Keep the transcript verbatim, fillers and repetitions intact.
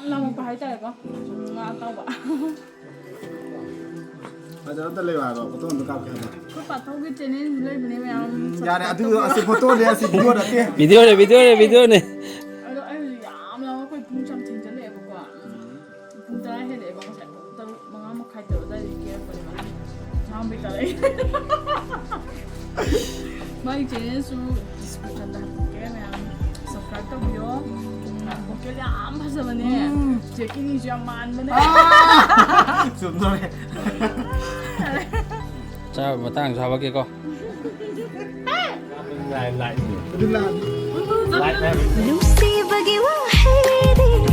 ꯂꯥꯝꯃꯛꯄ ꯍꯥꯏꯇꯥꯔꯦꯀꯣ꯫ ꯉꯥ ꯑꯇꯥꯎꯕ꯫ ꯐꯖꯅ ꯑꯝꯇ ꯂꯩꯌꯨ ꯍꯥꯏꯕ, ꯐꯣꯇꯣ ꯑꯝꯇ ꯀꯥꯞꯀꯦ ꯍꯥꯏꯕ꯫ ꯑꯩꯈꯣꯏ ꯄꯥꯊꯧꯒꯤ ꯆꯦꯅꯦꯜ ꯂꯩꯕꯅꯦ ꯃꯌꯥꯝ꯫ ꯎꯝ, ꯌꯥꯔꯦ, ꯑꯗꯨ ꯑꯁꯤ ꯐꯣꯇꯣꯅꯦ, ꯑꯁꯤ ꯚꯤꯗꯤꯑꯣ ꯅꯠꯇꯦ꯫ ꯚꯤꯗꯤꯑꯣꯅꯦ, ꯚꯤꯗꯤꯑꯣꯅꯦ, ꯚꯤꯗꯤꯑꯣꯅꯦ꯫ ꯑꯗꯣ ꯑꯩ ꯍꯧꯖꯤꯛ ꯌꯥꯝ ꯂꯥꯝꯃꯛꯄ, ꯑꯩꯈꯣꯏ ꯄꯨꯡ ꯌꯥꯝ ꯊꯦꯡꯖꯜꯂꯛꯑꯦꯕꯀꯣ꯫ ꯎꯝ꯫ ꯄꯨꯡ ꯇꯔꯥ ꯍꯦꯜꯂꯛꯑꯦꯕ ꯉꯁꯥꯏ꯫ ꯄꯨꯡ ꯇꯔꯨꯛ, ꯃꯉꯥ ꯃꯈꯥꯏ, ꯇꯔꯨꯛ ꯑꯗꯨꯋꯥꯏꯗꯒꯤ ꯀꯦꯔꯛꯄꯅꯦꯕ꯫ ꯂꯥꯝꯕꯩ ꯇꯥꯔꯛꯑꯦ꯫ ꯃꯥꯒꯤ ꯆꯦꯅꯦꯜꯁꯨ ꯗꯤꯁꯀ꯭ꯔꯤꯞꯁꯟꯗ ꯍꯥꯞꯄꯛꯀꯦ ꯃꯌꯥꯝ꯫ ꯁꯕꯁꯀ꯭ꯔꯥꯏꯕ ꯇꯧꯕꯤꯌꯣ꯫ ꯎꯝ, ꯚꯣꯀꯦꯜ ꯌꯥꯝ ꯐꯖꯕꯅꯦ꯫ ꯎꯝ꯫ ꯆꯦ ꯀꯤꯅꯤꯁꯨ ꯌꯥꯝ ꯃꯥꯟꯕꯅꯦ꯫ ꯆꯨꯝꯗꯣꯔꯦ꯫ ꯆꯥꯕ ꯃꯇꯥꯡꯁꯨ ꯍꯥꯄꯛꯀꯦꯀꯣ꯫ ꯑꯗꯨ ꯂꯥꯛꯑꯗꯤ꯫ ꯅꯨꯡꯁꯤꯕꯒꯤ ꯋꯥꯍꯩꯗꯤ